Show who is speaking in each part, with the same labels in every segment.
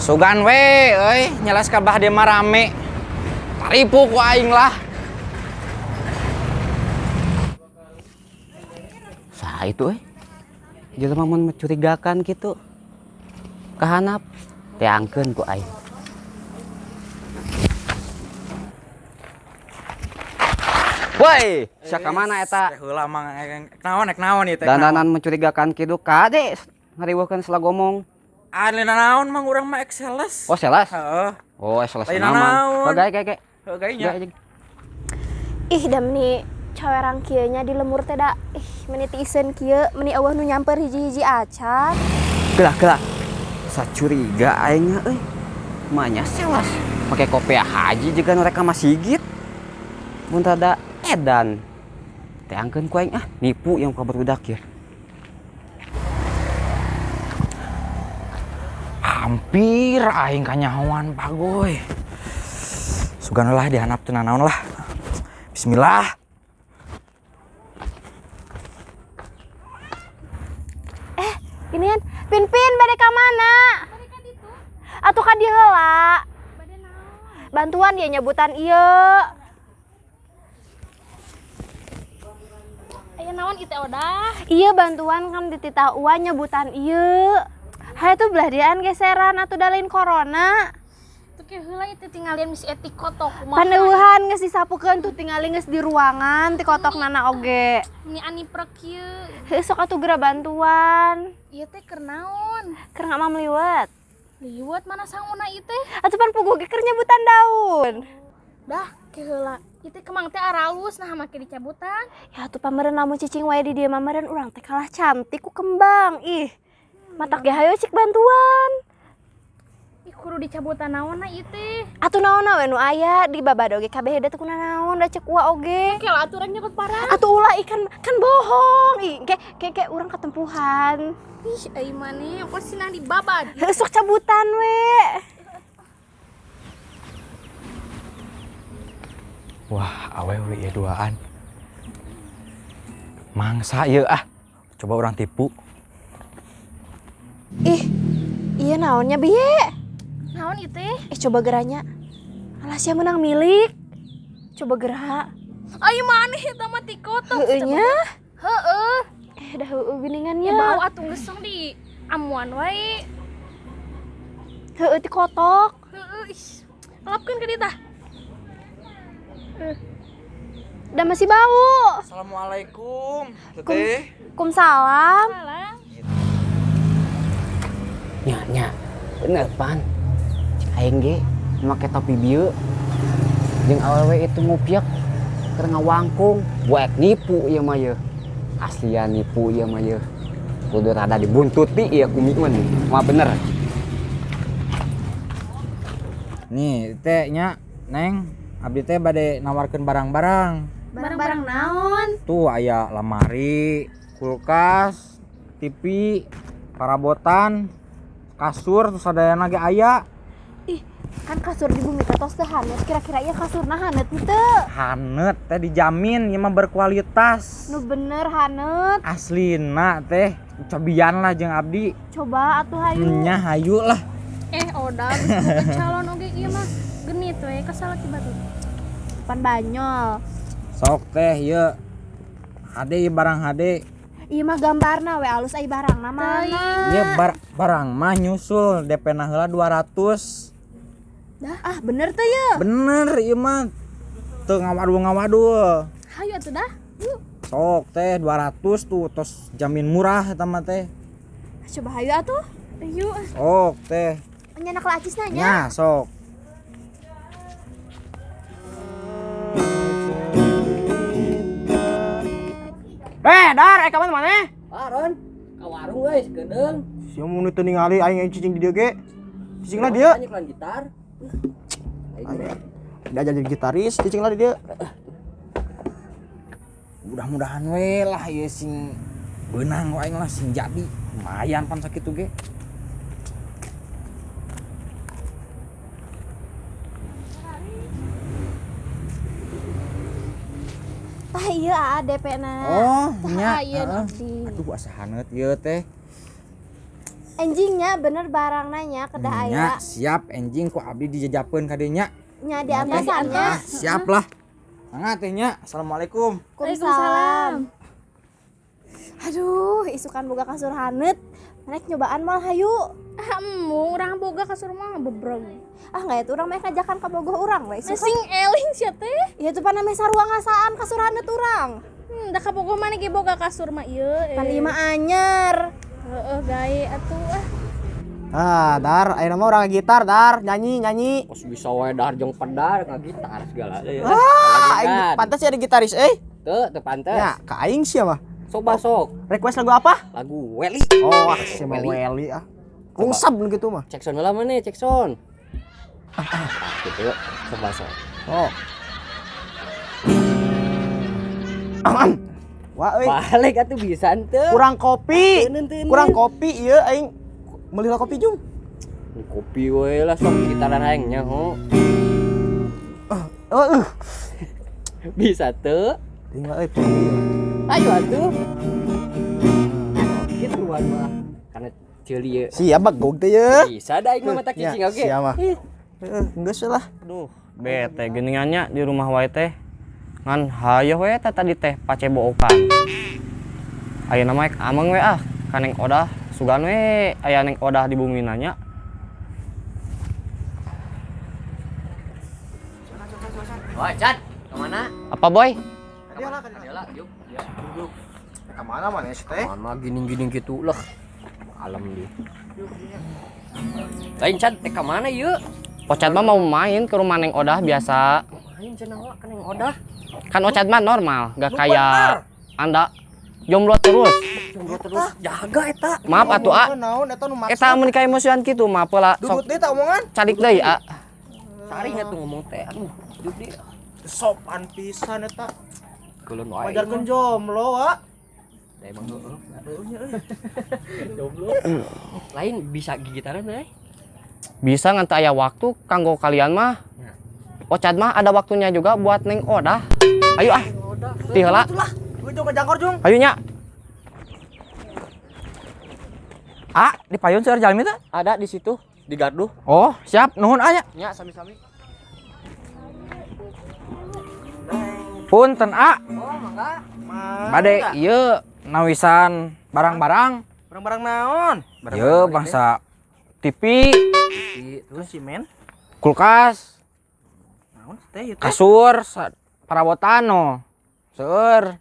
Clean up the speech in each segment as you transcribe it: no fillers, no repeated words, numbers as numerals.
Speaker 1: Sugan we euy, nyelas ka bah dia mah rame. Taripu ku aing lah.
Speaker 2: Saha itu euy? Jelema mun mencurigakan kitu. Kahanap teangkeun ku aing. Woi, sia ka mana eta?
Speaker 1: Heula mang naon ek naon ieu teh?
Speaker 2: Dandanan mencurigakan kitu kade ngariweuhkeun selagomong.
Speaker 1: Ah, lain naon mang urang mah ek sales.
Speaker 2: Oh, sales?
Speaker 1: Heeh.
Speaker 2: Oh, sales
Speaker 1: Lain
Speaker 2: naon.
Speaker 1: naon.
Speaker 2: Bagai kayak.
Speaker 1: Heuh gainya.
Speaker 3: Ih, da meni cawerang kieu nya di lemur teh da. Ih, meni tiiseun kieu, meni eueuh nu nyamper hiji-hiji acan.
Speaker 2: Gelah, gelah. Sacuriga aing euy. Manya sales make kopiah haji juga nu rek ka masigit. Mun rada edan. Teangkeun ku aing ah, nipu yang ka barudak ya.
Speaker 1: Hampir aing kanyahoan pagoy. Sugan lah dihanap teu nanaon lah. Bismillah.
Speaker 3: Ginian, Pin-pin bade ka mana?
Speaker 4: Bade ka ditu.
Speaker 3: Atuh ka dieu heula.
Speaker 4: Bade naon?
Speaker 3: Bantuan dia nyebutan ieu.
Speaker 4: Aya naon ieu teh odah?
Speaker 3: Iya bantuan kan dititah uan nyebutan ieu. Hayu tuh belah dian geseran atuh da lain corona.
Speaker 4: Tuh ke heula ieu teh tinggalian misi etik kotok kumaha.
Speaker 3: Paneuhan geus disapukeun tuh tingali geus di ruangan ti kotok nana oge.
Speaker 4: Meni ani prek kieu.
Speaker 3: Heuh sok atuh geura bantuan.
Speaker 4: Ieu teh keur naon?
Speaker 3: Keur ngamam liwet.
Speaker 4: Liwet mana sanguna ieu teh?
Speaker 3: Atuh pan puguh ge keur nyebutan daun.
Speaker 4: Dah ke heula. Ieu teh kemang teh aralus nah make dicabutan.
Speaker 3: Ya atuh pameureun lamun cicing wae di dieu mah meureun urang teh kalah cantik ku kembang. Ih. Matak ge hayo cik bantuan.
Speaker 4: Ih kudu dicabutan naonna ieu teh.
Speaker 3: Atuh naonna we nu aya di babado ge kabeh da teu kunanaon da cek uwa oge.
Speaker 4: Engke lah aturan nyokot parang.
Speaker 3: Atuh ulah ikan kan bohong. Ih ke urang ketempuhan.
Speaker 4: Ih ai maneh apa sih nang dibabad.
Speaker 3: Heuh sok cabutan we.
Speaker 1: Wah, awewe ieu duaan. Mangsa ieu ah. Coba urang tipu.
Speaker 3: Ih, iya naonnya biye?
Speaker 4: Naon ieu teh?
Speaker 3: Coba geranya. Alah sia menang milik. Coba gerak.
Speaker 4: Ai maneh eta mah ti kotok.
Speaker 3: Heueuh nya?
Speaker 4: Heueuh.
Speaker 3: Dah heueuh geuningan nya.
Speaker 4: Ya bau atuh geus di amuan wae.
Speaker 3: Heueuh ti kotok.
Speaker 4: Heueuh ih. Elapkeun ka dieu tah.
Speaker 3: Dah masih bau.
Speaker 1: Assalamualaikum. Teteh.
Speaker 3: Kumsalam.
Speaker 4: Salam.
Speaker 2: Nya, nya. Bener pan. Cik aing ge make topi bieu. Jeung awewe itu ngupiek keur ngawangkung, buek nipu ieu mah yeuh. Aslian nipu ieu mah yeuh. Kudu rada dibuntuti ieu ku miun. Mah bener.
Speaker 1: Nih, teh nya, Neng, abdi teh bade nawarkeun barang-barang.
Speaker 3: Barang-barang naon?
Speaker 1: Tuh aya lemari, kulkas, TV, parabotan, kasur terus sadayana ge aya.
Speaker 3: Ih, kan kasur di bumi teh tos teh haneut, kira-kira ieu kasurna haneut henteu?
Speaker 1: Haneut teh dijamin ieu mah berkualitas.
Speaker 3: Nu bener haneut.
Speaker 1: Aslina teh cobian lah jeung abdi.
Speaker 3: Coba atuh hayu.
Speaker 1: Nya hayu lah.
Speaker 4: Oda geus boga calon oge ieu mah genit we kesal ki batu.
Speaker 3: Pan banyol.
Speaker 1: Sok teh ieu. Hade ieu barang hade.
Speaker 3: Ieu mah gambarna we alus ai barangna mana.
Speaker 1: Ieu barang mah nyusul DP na heula 200.
Speaker 3: Dah, ah bener teh ye.
Speaker 1: Bener ieu mah. Teu ngawadul-ngawadul.
Speaker 4: Hayu atuh dah. Yuk.
Speaker 1: Sok teh 200 tuh tos jamin murah eta mah teh.
Speaker 3: Coba hayu atuh.
Speaker 4: Ayo.
Speaker 1: Sok teh.
Speaker 3: Nyanak lacisna nya.
Speaker 1: Nya sok. Dar, kapan maneh?
Speaker 2: Ron, ka warung euy, sekedeung.
Speaker 5: Sia mun teu ningali aing cicing di dieu ge. Cicing lah dieu.
Speaker 2: Nyeklan gitar.
Speaker 5: Dia jadi gitaris, cicing lah di dieu.
Speaker 1: Mudah-mudahan we lah ieu sing beunang aing lah sing jadi. Lumayan pan sakitu ge.
Speaker 3: Tah ieu aa DP na.
Speaker 1: Oh, nya.
Speaker 4: Tah ieu abdi.
Speaker 1: Aduh asa haneut ieu teh.
Speaker 3: Enjingnya bener barang nanya kedah aya.
Speaker 1: Siap enjing ku abdi dijajapeun ka dieu nya.
Speaker 3: Nya diantosan nya.
Speaker 1: Siap lah. Mangga teh nya. Assalamualaikum.
Speaker 3: Waalaikumsalam. Aduh, isukan boga kasur haneut. Manek nyobaan moal hayu.
Speaker 4: Ah, embung urang boga kasur mah bebreg.
Speaker 3: Ah, enggak itu urang meh ngajakan ka bogoh urang we isukan.
Speaker 4: Sing eling sia teh.
Speaker 3: Ieu tuh pana meh sarua ngasaan kasur haneut urang.
Speaker 4: Da ka bogoh maneh ge boga kasur mah ieu.
Speaker 3: Pan ieu mah anyar.
Speaker 4: Heeh, gae atuh ah.
Speaker 5: Ah, Dar, ayeuna mah urang gitar, Dar, nyanyi, nyanyi.
Speaker 2: Kos bisa wae dahar jeung pedar ngagitar segala.
Speaker 5: Ah, aing pantas ya ada gitaris euy.
Speaker 2: Teu, teu pantes.
Speaker 5: Ya, ka aing sia mah.
Speaker 2: Coba sok.
Speaker 5: Request lagu apa?
Speaker 2: Lagu Welly.
Speaker 5: Oh, ah, sia mah Welly ah. Kungsab nu kitu mah.
Speaker 2: Cek sound heula maneh, cek sound. Gitu, coba sok.
Speaker 5: Oh. Wah euy.
Speaker 2: Balik atuh bisa henteu.
Speaker 5: Kurang kopi. Kurang kopi ieu aing. Meuli lah kopi jung.
Speaker 2: Kopi we lah sok gitaran aing nya ho.
Speaker 5: Oh,
Speaker 2: Bisa teu?
Speaker 5: Tinggal euy kopi.
Speaker 2: Ayo atuh. Kitu wan mah. Karena ceuli ye.
Speaker 5: Siap bagog teh ye.
Speaker 2: Bisa da aing mah mata cicing oge.
Speaker 5: Siap mah. Heeh, geus lah.
Speaker 6: Aduh, bete geuningannya di rumah wae teh. Ngan hayoh we teh tadi teh pacebokan. Ayeuna mah ameng we ah, ka Neng Odah, sugan we aya Neng Odah di bumi nanya.
Speaker 2: Wah, Chan, kemana?
Speaker 6: Apa boy?
Speaker 2: Kadieu lah, yuk.
Speaker 5: Ka mana mana sih teh?
Speaker 2: Mana gini-gini gitu lah. Alam dia. Lain Chan, teh ka mana yuk?
Speaker 6: Ocat mah mau main ke rumah Neng Odah biasa.
Speaker 2: Main cenah wa ka Neng Odah.
Speaker 6: Kan Ocat mah normal, gak kayak Anda jomblo terus.
Speaker 2: Jomblo terus jaga eta.
Speaker 6: Maaf atuh a.
Speaker 5: Naon eta nu maksud?
Speaker 6: Eta mun ka emosian kitu mah pola
Speaker 5: Dudut
Speaker 6: sok
Speaker 5: deui tak omongan?
Speaker 6: calik deui a.
Speaker 2: Saring atuh ngomong teh. Aduh, hidup dia.
Speaker 5: Sopan pisan eta.
Speaker 2: Kulon wae.
Speaker 5: Wajarkeun jomblo wa.
Speaker 2: Da emang heueuh. Jomblo. Lain bisa gigitaran euy.
Speaker 6: Bisa ngan teu aya waktu kanggo kalian mah. Ocat mah ada waktunya juga buat Neng Odah. Ayo ah. Ti heula.
Speaker 5: Ujung ke jangkor jung.
Speaker 6: Ayo nya.
Speaker 1: Ah, di payun seueur jalmi teh?
Speaker 6: Ada di situ di gardu.
Speaker 1: Oh, siap. Nuhun aya.
Speaker 6: Nya sami-sami.
Speaker 1: Punten a.
Speaker 2: Oh, mangga.
Speaker 1: Bade ieu nawisan barang-barang.
Speaker 5: Barang-barang naon?
Speaker 1: Ieu bangsa TV,
Speaker 5: Terus simen.
Speaker 1: Kulkas,
Speaker 5: Naon teh ieu teh?
Speaker 1: Kasur, perabotan no. Seueur.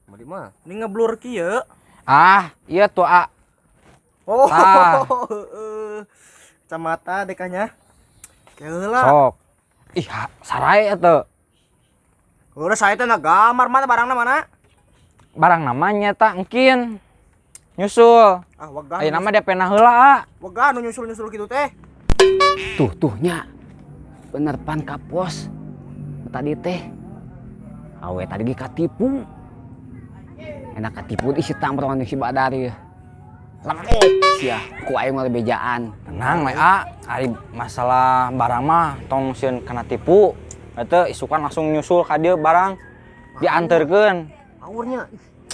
Speaker 2: Beli mah.
Speaker 5: Ini ngeblur kieu.
Speaker 1: Ah, iya tuh a.
Speaker 5: Oh.
Speaker 1: Tah.
Speaker 5: Heeh. Kacamata dekanya. Keheula.
Speaker 1: Sok. Ih, sarai atuh.
Speaker 5: Udah saya teh na gambar mana barangna mana?
Speaker 1: Barang namanya tak engkin. Nyusul.
Speaker 5: Ah, wegah.
Speaker 1: Ayeuna mah DP na heula, a.
Speaker 5: Wegah nu nyusul-nyusul kitu teh.
Speaker 2: Tuh tuhnya. Bener pan kapos. Tadi teh. Awe tadi ge katipu. Enak katipu di si tamron si Badar ya. Lemuk sia ku aing mah bejaan.
Speaker 1: Tenang we, a. Ari masalah barang mah tong sieun kana tipu. Eta isukan langsung nyusul ka dieu barang dianterkeun.
Speaker 2: Powernya.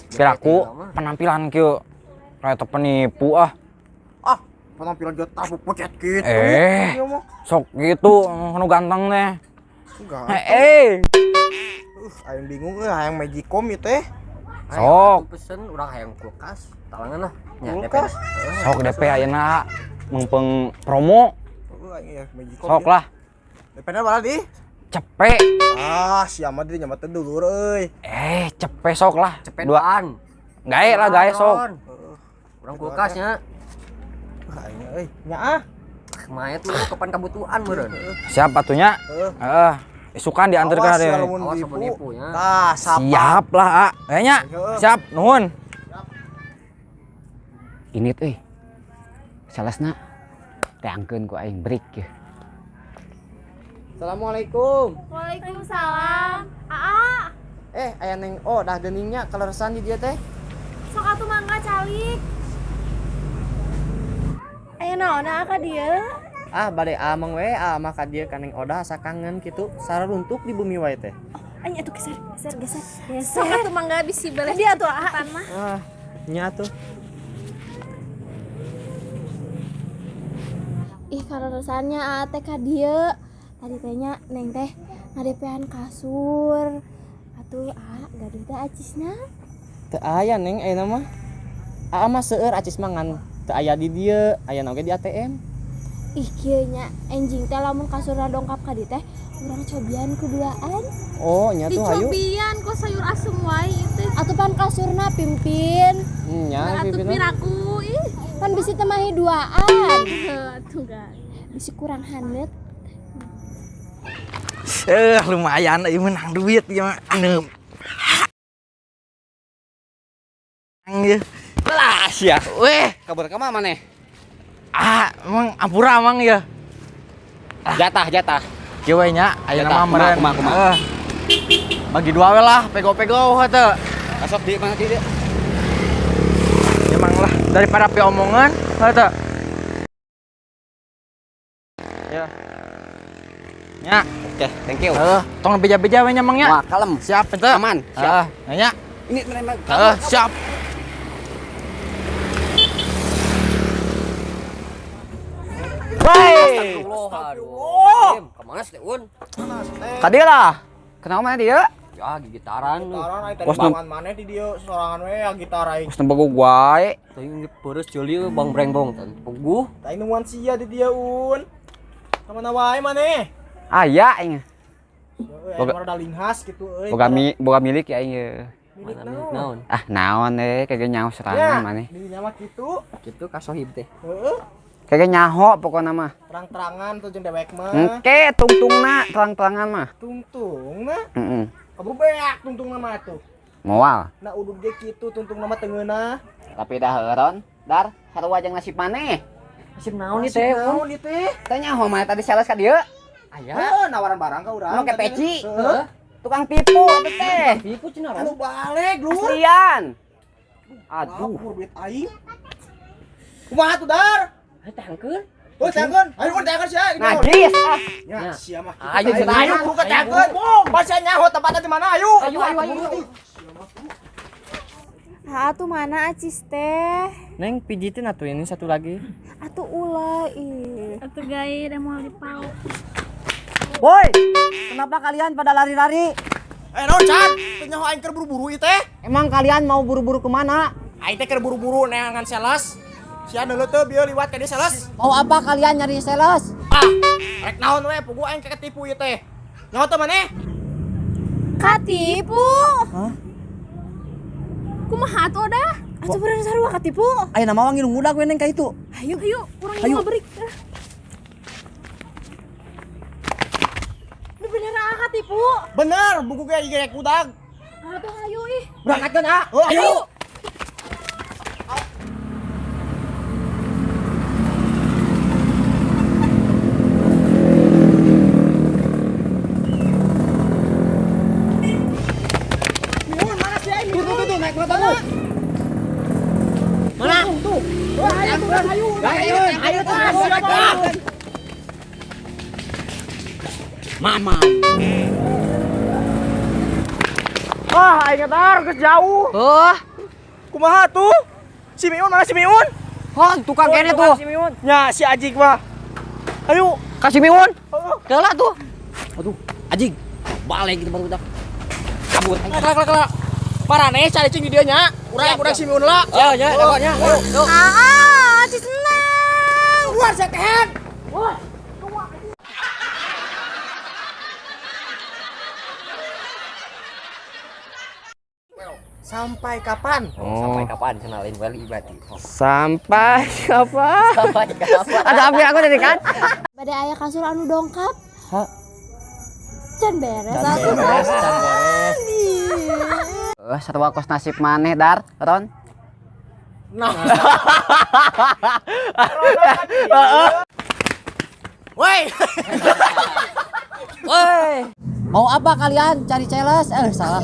Speaker 1: Kiraku penampilan kieu kayak teu penipu ah.
Speaker 5: Ah, penampilan dia tabuk pocet gitu.
Speaker 1: Eh.
Speaker 5: Iya mah.
Speaker 1: Sok gitu nu ganteng teh.
Speaker 5: Enggak.
Speaker 1: Eh,
Speaker 5: Aing bingung euy, hayang magicom ieu teh.
Speaker 1: Sok.
Speaker 2: Pesen urang hayang kulkas, talangan lah. Nya,
Speaker 5: Kulkas?
Speaker 2: DP.
Speaker 1: Sok DP ayeuna mengpeng promo.
Speaker 5: Heeh, aing ya magicom.
Speaker 1: Sok lah.
Speaker 5: DP-na mana di?
Speaker 1: Cepet.
Speaker 5: Ah, sia mah di nyamat dulur euy.
Speaker 1: Eh, cepet sok lah.
Speaker 2: Cepet
Speaker 1: Dua.
Speaker 2: duaan.
Speaker 1: Gae lah, gae sok.
Speaker 2: Urang kulkasnya.
Speaker 5: Aing euy. Nya ah.
Speaker 2: Kemarin tuh kapan kebutuhan meureun.
Speaker 1: Siap atunya.
Speaker 5: Heeh.
Speaker 1: Heeh. Isukan diantarkan
Speaker 5: Awas
Speaker 1: deh.
Speaker 5: ya lamun
Speaker 2: Awas
Speaker 5: nipu.
Speaker 2: lamun nipu, ya.
Speaker 5: Tah, sapa.
Speaker 1: Siap lah, A. Kayaknya
Speaker 5: Heeh.
Speaker 1: siap, nuhun.
Speaker 2: Ini euy. Salesna teangkeun ku aing break ya.
Speaker 6: Assalamualaikum.
Speaker 3: Waalaikumsalam. Aa,
Speaker 6: Eh, aya Neng Odah geuningnya kaleresan di dieu teh.
Speaker 3: Sok atuh mangga calik. Aya naon aa ka dieu?
Speaker 6: Ah, bade ameng we, ah mah ka dieu ka Neng Odah asa kangen kitu. Sararuntuk di bumi wae teh.
Speaker 3: Aing atuh geser, geser, geser.
Speaker 4: Sok
Speaker 3: Geser.
Speaker 4: atuh mangga bisi beres.
Speaker 3: Dia atuh aa.
Speaker 4: Pan mah.
Speaker 6: Ah, nya atuh.
Speaker 3: Kaleresannya aa teh ka dieu. Tadi teh nya Neng teh ngadepean kasur. Atuh aa gaduh teh acisna.
Speaker 6: Teu aya Neng ayeuna mah. Aa mah seueur acis mah ngan teu aya di dieu, aya oge di ATM.
Speaker 3: Ih kieu nya enjing teh lamun kasurna dongkap ka dieu teh urang cobian kuduaan.
Speaker 6: Oh, nya tuh hayu.
Speaker 4: Dicobian kok sayur asem wae ieu teh.
Speaker 3: Atuh pan kasurna pimpin.
Speaker 6: Nya
Speaker 4: Atuh piraku ih.
Speaker 3: Pan bisi teu mahi duaan.
Speaker 4: Atuh ga.
Speaker 3: Bisi kurang haneut.
Speaker 1: Lumayan ieu menang duit ieu mah. Anu.
Speaker 2: Belas ya.
Speaker 1: Weh,
Speaker 2: Kabur ka mana maneh?
Speaker 1: Ah, emang ampura emang ya.
Speaker 2: Jatah, jatah.
Speaker 1: Kieu we nya, ayeuna
Speaker 2: Jatah,
Speaker 1: mah meureun.
Speaker 2: kumaha, kumaha.
Speaker 1: Bagi dua we lah, pego-pego heuh.
Speaker 2: Kasok di mana di?
Speaker 1: Emang lah daripada pi omongan heuh. Ya. Nya,
Speaker 2: Oke, thank you.
Speaker 1: Tong beja-beja we nya mang nya.
Speaker 2: Wah, kalem.
Speaker 1: Siap ente.
Speaker 2: Aman, siap.
Speaker 1: Heeh, nya.
Speaker 2: Ini memang
Speaker 1: Heeh, siap.
Speaker 2: Woi. Astagfirullah. Kemana sih, Un?
Speaker 1: Tadi lah.
Speaker 2: Kenapa mana dia? Ya, gigitaran lu.
Speaker 5: Gitaran aing tadi
Speaker 2: Bos
Speaker 5: bangan maneh di dieu sorangan we ya gitar aing.
Speaker 2: Bos nembe wae.
Speaker 6: Teuing peureuh ceuli bang brengbong teh. Puguh.
Speaker 5: Tah nungguan sia di dieu Un. Ka mana wae maneh?
Speaker 2: Aya aing.
Speaker 5: Boga rada linghas kitu euy.
Speaker 2: Boga milik ya aing ye.
Speaker 5: Milik naon?
Speaker 2: Ah, naon eh kagak nyaho serangan maneh.
Speaker 5: Di nya mah kitu.
Speaker 6: Kitu ka sohib teh.
Speaker 5: Heeh.
Speaker 2: Kagak nyaho pokona mah.
Speaker 5: Terang-terangan tuh jeung dewek mah.
Speaker 2: Engke tungtungna terang-terangan mah.
Speaker 5: Tungtungna?
Speaker 2: Heeh.
Speaker 5: Kabur beak tungtungna mah tuh.
Speaker 2: Moal.
Speaker 5: Nah udud ge kitu tungtungna mah teu ngeunah.
Speaker 2: Tapi dah heuron, dar sarua jeung nasib maneh.
Speaker 6: Nasib naon ieu teh?
Speaker 5: Naon ieu teh?
Speaker 2: Teh nyaho maneh tadi sales ka dieu.
Speaker 6: Aya.
Speaker 5: Heeh, nawaran barang ka urang.
Speaker 2: Make peci.
Speaker 5: Heeh.
Speaker 2: Tukang tipu eta teh.
Speaker 6: Tipu cenah.
Speaker 5: Anu balik lur.
Speaker 2: Aslian. Aduh.
Speaker 5: Lapor duit aing. Kumaha tuh dar?
Speaker 6: Ayo tangkeun.
Speaker 5: Oh, tangkeun. Ayo urang tangkeun sia.
Speaker 2: Najis. Ah.
Speaker 5: Ya, sia mah.
Speaker 6: Ayo
Speaker 5: ayo buka tangkeun. Pas sia nyaho tempatnya di mana ayo.
Speaker 6: Ayo ayo ayo.
Speaker 3: Ha atuh mana acis teh?
Speaker 6: Neng pijitin atuh ini satu lagi.
Speaker 3: Atuh ulah ih.
Speaker 4: Atuh gae da moal dipau.
Speaker 2: Woi, kenapa kalian pada lari-lari?
Speaker 5: Naon Chan? Teu nyaho aing keur buru-buru ieu teh.
Speaker 2: Emang kalian mau buru-buru kemana?
Speaker 5: Aing teh keur buru-buru neangan sales. Sia deuleu teu bieu liwat ka dieu sales.
Speaker 2: Mau apa kalian nyari sales?
Speaker 5: Ah, rek naon we puguh aing ketipu ieu teh. Nyaho teu maneh?
Speaker 3: Katipu.
Speaker 5: Hah?
Speaker 4: Kumaha atuh dah?
Speaker 3: Atuh bener sarua katipu.
Speaker 5: Ayeuna mah wangi ngudag we Neng ka itu.
Speaker 4: Ayo, ayo, urang ieu ngabrik.
Speaker 3: Nu bener ah katipu.
Speaker 5: Bener, buku ge ieu rek udag.
Speaker 3: Atuh ayo ih.
Speaker 5: Berangkatkeun ah. Oh, ayo. Miun, mana sih aing? Tuh, tuh, tuh, naik motor lu. Mana? Tuh, tuh. Ayo, tuh, ayo. Ayo, ayo, ayo.
Speaker 2: Mama.
Speaker 5: Wah, aing dar geus jauh.
Speaker 2: Heuh.
Speaker 5: Kumaha tuh? Si Miun mana si Miun?
Speaker 2: Hah, tukang kene tuh.
Speaker 5: Si Miun. Nya, si Ajik mah. Ayo,
Speaker 2: Kasih Miun.
Speaker 5: Heeh.
Speaker 2: Kelah tuh. Aduh, Ajik. Balik gitu baru udah. Kabur.
Speaker 5: Kelak, kelak, kelak. Parane cari cing di dieu nya. Urang si Miun lah.
Speaker 2: Ya, ya, pokoknya. Ayo.
Speaker 3: Ah, acis senang.
Speaker 5: Keluar sia kehed. Wah. Sampai kapan?
Speaker 6: Oh.
Speaker 7: Sampai kapan kenalin wali berarti?
Speaker 6: Sampai kapan?
Speaker 7: Sampai kapan?
Speaker 2: Ada apa aku tadi kan?
Speaker 3: Bade aya kasur anu dongkap.
Speaker 6: Hah?
Speaker 3: Can beres
Speaker 5: Can
Speaker 3: atuh.
Speaker 5: beres, can beres.
Speaker 2: Sarua kos nasib maneh dar, Ron.
Speaker 5: Nah. Woi.
Speaker 2: Woi. Mau apa kalian cari sales? Salah.